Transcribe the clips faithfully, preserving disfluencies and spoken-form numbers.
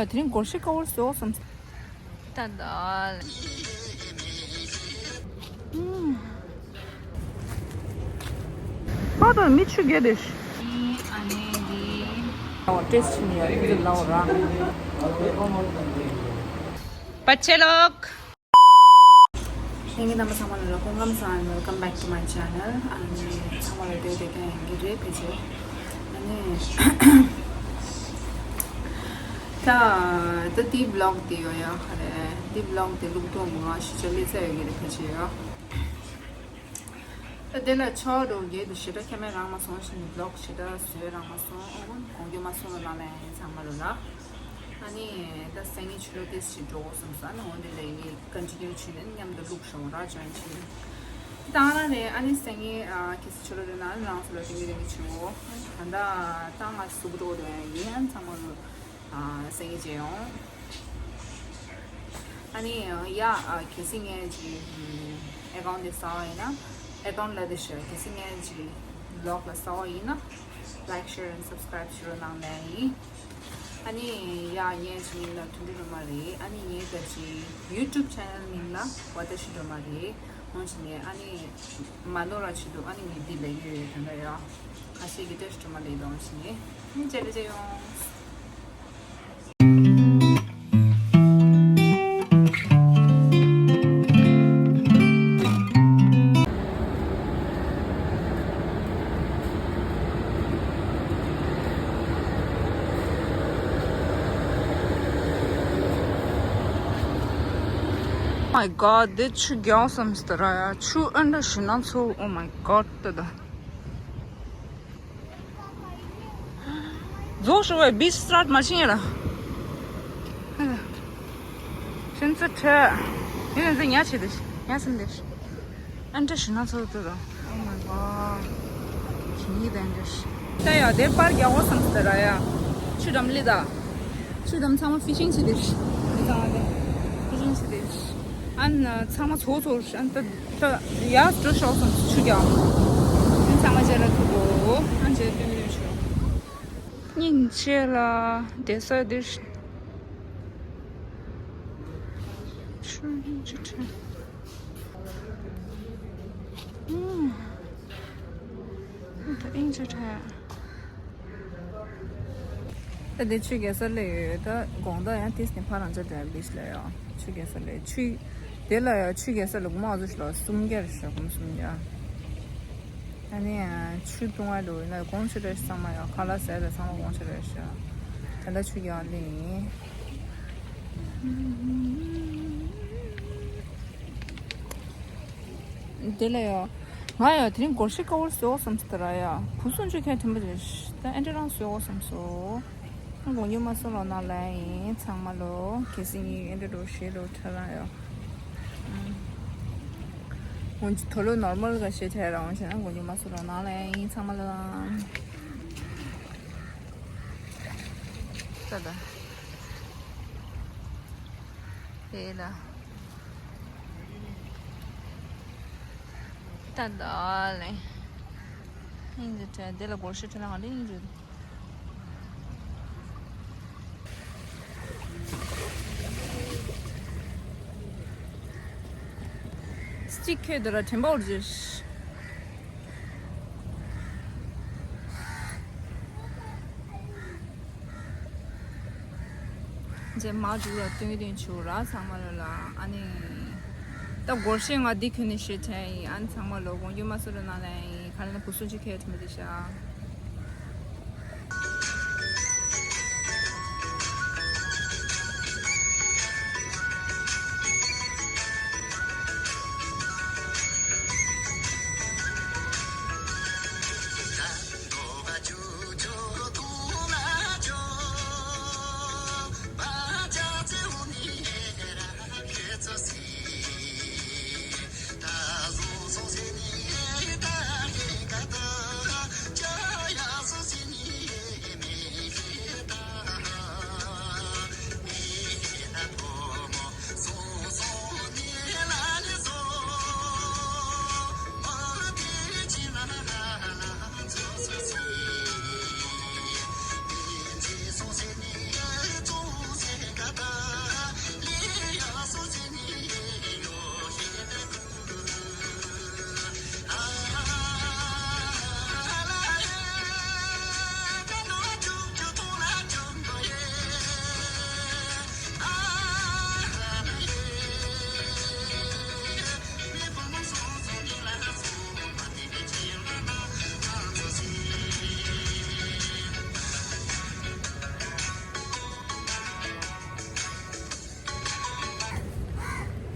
དེ་རིང་སྒོར་གཞས་དཀར་པོ་བཟོ་བསམ། ད་ད། ཨ་ད་མི་ཆུ་རྒྱས་དེ། ཨ་ནི་འདི། ཨོ་ཏེས་ཆི་ནི་ཡ་འདི་ལའོ་ར། བ་ཆེ་ལོག་ལྷན་རྒྱས་རྣམ་པ་ཚང་མ་ལ་སྐུ་ཁམས་བཟང་། Welcome back to my channel. ཨ་ནི་ཚང་མ་ལ་སྟོད་སྟོད་སྐད་ཡིན་གྱི་རེད་ཕལ་ཆེར། ཨ་ནི་ད་ད་དེའི་vlog དེ་ཡོད་ཡ་ག་རེ། དེའི་vlog དེ་བླུག་ཐུབ་མ་ང་ཞིག་ཅོ་ལི་ཚ་ཡོད་ཀྱི་རེད་ཕལ་ཆེར་ཡ། ད་དེ་ལ་ཆོག་འགྲོ་རྒྱལ་དུ་ཞེ་དྲག་ཁྱད་མེད་རང་མ་སོང་ཞིག་vlog ཞེ་དྲག་བཟོས་རང་མ་སོང་། ཨོ་གོང་རྒྱུ་མ་སོང་ལ་ལ་ལ་ཡིན་ཚང་མ་ལ་ལ། ཨ་ནི་ད་སང་ཉིན་ཕྱི་དྲོ་ཏིས་ཞིག་འགྲོ་དགོས་བསམ་སོང་། ཨ་ནི་འོན་ཏེ་ལས་ངས་continue བྱས་ནས་མཉམ་དུ་ལུག་ཤོང་ར་ཅོན་ཆི་ནི་བཏང་ར་རེད། ཨ་ནི་སང་ཉིན་ཨ་ཁེ་སི་ཕྱི་དྲོ་རེད་ན་རང་ཚོ་ལ་དེང་གི་དེང་གི་ཆུ་བོ་ད་ད་ད་ང་སུ་བུ་འགྲོ་དོན་ཡིན། ཨ་ནི་ཚང་མ་ལོ་ཨ་སང་ཉིན་མཇལ་ཡོང་། ཨ་ནི་ཡ་ཨ་གལ་སྲིད་ངས་ཀྱི་account དེ་གསར་བ་ཡིན་ན་account ལ་དེ་ཤོད། གལ་སྲིད་ངས་ཀྱི་vlog ལ་གསར་བ་ཡིན་ན་like, share and subscribe བྱེད་རོགས་གནང་ལན་ཡིན། ཨ་ནི་ཡ་ངས་ཀྱི་མིང་ལ་དོན་འགྲུབ་སྒྲོལ་མ་རེད། ཨ་ནི་ངས་ཀྱི་YouTube channel མིང་ལ་ཝ་ཏ་ཤི་སྒྲོལ་མ་རེད། འོང་ཕྱིན་ནས་ཨ་ནི་མ་ནོར་བ་བྱེད་འདུག་ཨ་ནི་ངས་འདི་ལས་ཡོད་ཡོད་དོན་འདྲ་ཡོད། ཁ་ཤས་ཀྱི་བཀྲ་ཤིས་སྒྲོལ་མ་ལས་འདུག་འོང་ཕྱིན་ནས་ཨ་ནི་བཅར་ལེ་བཅར་ཡོང་། My God, འདི་ཆུ་རྒྱག་བསམ་སྟེ་ར་ཡ། ཆུ་ཨ་འདྲ་ཞིག་ན་ཚོ། Oh my God, ད་ད། རྫོགས་ཤོར་བའི་beach start མ་ཕྱིན་ཡ་ལ། ཧ་ལ། ཤིན་ཙི་ཁྲ། ཡིན་ནས་ཉ་ཆེ་དེ། ཉ་སེམས་དེ། ཨ་འདྲ་ཞིག་ན་ཚོ་དེ་དང་། Oh my God. ཁྱི་ཡིས་དེ་འདྲ་ཞིག་ད་ཡ་དེ་པར་རྒྱག་འོ་བསམ་སྟེ་ར་ཡ། ཆུ་འགྲམ་ལི་ད། ཆུ་འགྲམ་ཚང་མ་fishing བྱེད་དེ། མི་ཚང་མ་དེ། fishing བྱེད་དེ། ཨ་ན་ཚང་མ་ཚོ་ཚོ་ཨ་ད་ད་ཡ་འགྲོ་ཤོག་བསམ་ཆུ་རྒྱག་ཨ་ཚང་མ་བྱས་ལ་ཐུག་གོ་ཨ་བྱས་སྟོན་གྱི་ཡོད་ཤོག་སྙིང་རྗེ་ལ་བསྡད་ས་འདིར། ཆུ་སྙིང་རྗེ་དྲན། ཨུམ། ད་སྙིང་རྗེ་དྲན། ད་དེ་ཆུ་རྒྱག་ས་སླེབས་ཡོད། ད་དགོང་དག་ཡང་ཏིས་ནི་ཕ་རང་ཅག་འདྲ་beach ལ་ཡོད། ཆུ་རྒྱག་ས་སླེབས། ཆུ་དེ་ལ་ཡང་ཆུ་རྒྱག་ས་ལ་སྒོར་མོ་ཨ་ཟུར་ཞིག་ལ་སུམ་བརྒྱ་རེད་ཤག་སྒོར་མོ་སུམ་བརྒྱ། ཨ་ནི་ཆུ་བཏུང་བ་འགྲོ་ཡིན་ན་དགོང་ཆུ་རེ་ཚང་མ་ཡང་ཁ་ལག་ཟས་དང་ཚང་མ་དགོང་ཆུ་རེ་ཤག་ད་ལྟ་ཆུ་རྒྱག་ལེ་ཡིན། དེ་ལ་ཡང་། ང་ཡང་དེ་རིང་སྒོར་གཞས་དཀར་པོ་བཟོ་བསམ་སྟེ་ར་ཡ། བུ་སུམ་ཅུ་ཁ་དྲན་པ་རེད། ད་ཨེ་འདྲ་རང་བཟོ་བསམ་སོ། ང་དགོང་ཉུ་མ་སོང་ལོ་ན་ལ་ཡིན་ཚང་མ་ལོ། གལ་སྲིད་ངའི་ཨེ་འདྲ་འགྲོ་ཞེས་ལོ་ཁྲ་རང་ཡོ། ང་ཚོ་ལོ་normal ག་ཞེས་ཁྲ་རང་བྱས་ན་དགོང་ཉུ་མ་སོང་ལོ་ན་ལ་ཡིན་ཚང་མ་ལོ། ད་ད། དེ་ལ། ད་ད་ལེ། ཨིན་ཇི་ཏྲ་དེ་ལ་སྒོར་གཞས་ཁྲ་ལ་ང་ལེ་ཨིན་ཇི། སི་ཊིག་ཁྱོད་དེ་ལ་དྲན་པ་འོར་ཇི། རྗེས་མ་འཇུག་ལ་སྟོན་གྱི་དོན་ཆུ་ར་ཚང་མ་ལོ་ལ་ཨ་ནི། ད་སྒོར་གཞས་ང་འདི་ཁྱོད་ནས་བཤད་དྲན་ཡིན། ཨ་ནི་ཚང་མ་ལོ་དགོངས་རྒྱུ་མ་སུ་རུ་ན་ལ་ཡིན་ག་ལ་ན་བུ་སུ་ཅི་ཁྱོད་ཐུ་མི་དེ་ཤ།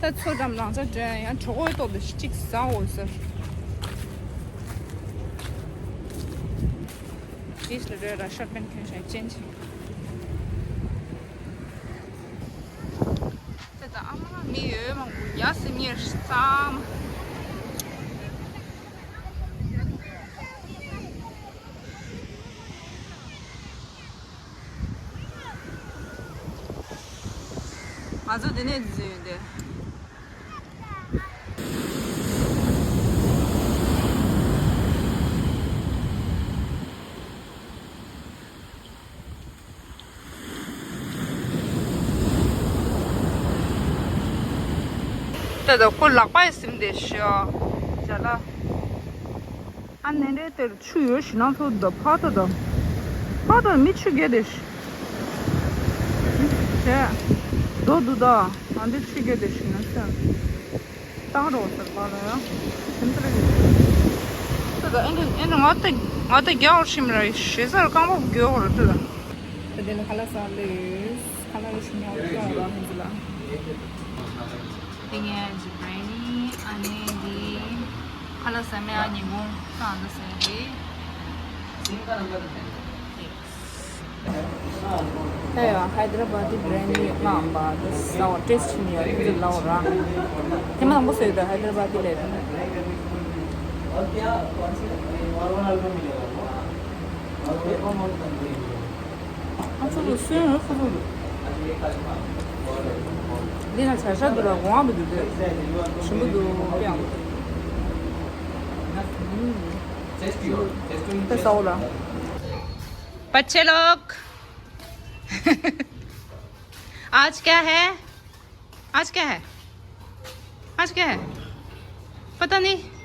ད་ཚོ་འགྲམ་རང་ཅག་འགྲོ་ཡང་གྲོགས་པོའི་ཐོག་ཏུ་གཅིག་ཟ་འོ་ཟེར། ཇིས་ལ་རོལ་ལ་ཤོར་པན་ཁྱོད་ཤ་ཅན་ཅིག་ད་ད་ཨ་མ་མི་ཡོད་མང་པོ་ཡ་སི་མིར་སམ། ང་ཚོ་འདི་ནས་འཛུལ་ཡོང་དེ། ད་ད་ཁོ་ལག་པ་ཡི་ཟིན་དེ་ཤོ། ཇ་ལ། ཨ་ནེ་འདྲེ་དེར་ཆུ་ཡོད་ཤི་ན་ཚོ་ད་ཕ་ད་ད། ཕ་ད་མི་ཆུ་རྒྱས་དེ་ཤི། དེ། རྡོ་འདུག་ད། ཨ་འདི་ཆུ་རྒྱས་དེ་ཤི་ན་ཤི། ཏང་རོ་ཟེར་པ་ལ་ཡང་ཁྱིམ་ཚེ་རེ་ཡོད། ད་ད་ཨེ་འདྲ་ཨེ་འདྲ་ང་ད་ང་ད་རྒྱ་བོར་ཤིམ་ར་ཞེ་སར་རྐང་པ་རྒྱོ་བོར་ད་ད། ད་དེ་ནི་ཁ་ལག་ཟ་ལེ་ཁ་ལག་རེ་ཤིང་ཡང་རྒྱོ་བ་ཧན་ཟི་ལ། དེ་ངས་ཇི་བྲེ་ནི་ཨ་ནེ་འདི་ཁ་ལག་ཟ་མེད་ཨ་ཉི་གུང་ད་ད་ཟེར་གི། ད་ཡང་ཧའི་དར་བྷ་དི་བྷི་རི་ཡ་ནི་ལྔ་འམ་པ་དེ་ཟ་བ་ཏེ་སི་ཊི་ནི་ཡ་དེ་ཚོ་ལའོ་ར། དེ་མ་དང་པོ་ཟོས་དང་ཧའི་དར་བྷ་དི་ལས་དང་། ཨ་ཚོ་ལོ་སོན་ཧ་ཁུ་ཚོ་ལོ། འདི་ན་བྱ་ཤ་འདུག་ལ་གོང་བ་འདུག་དེ་ཞིམ་པོ་འདུག་ཀྱང་། ད་ཟ་འོ་ལ། बच्चे लोग, आज क्या है? आज क्या है? आज क्या है? पता नहीं।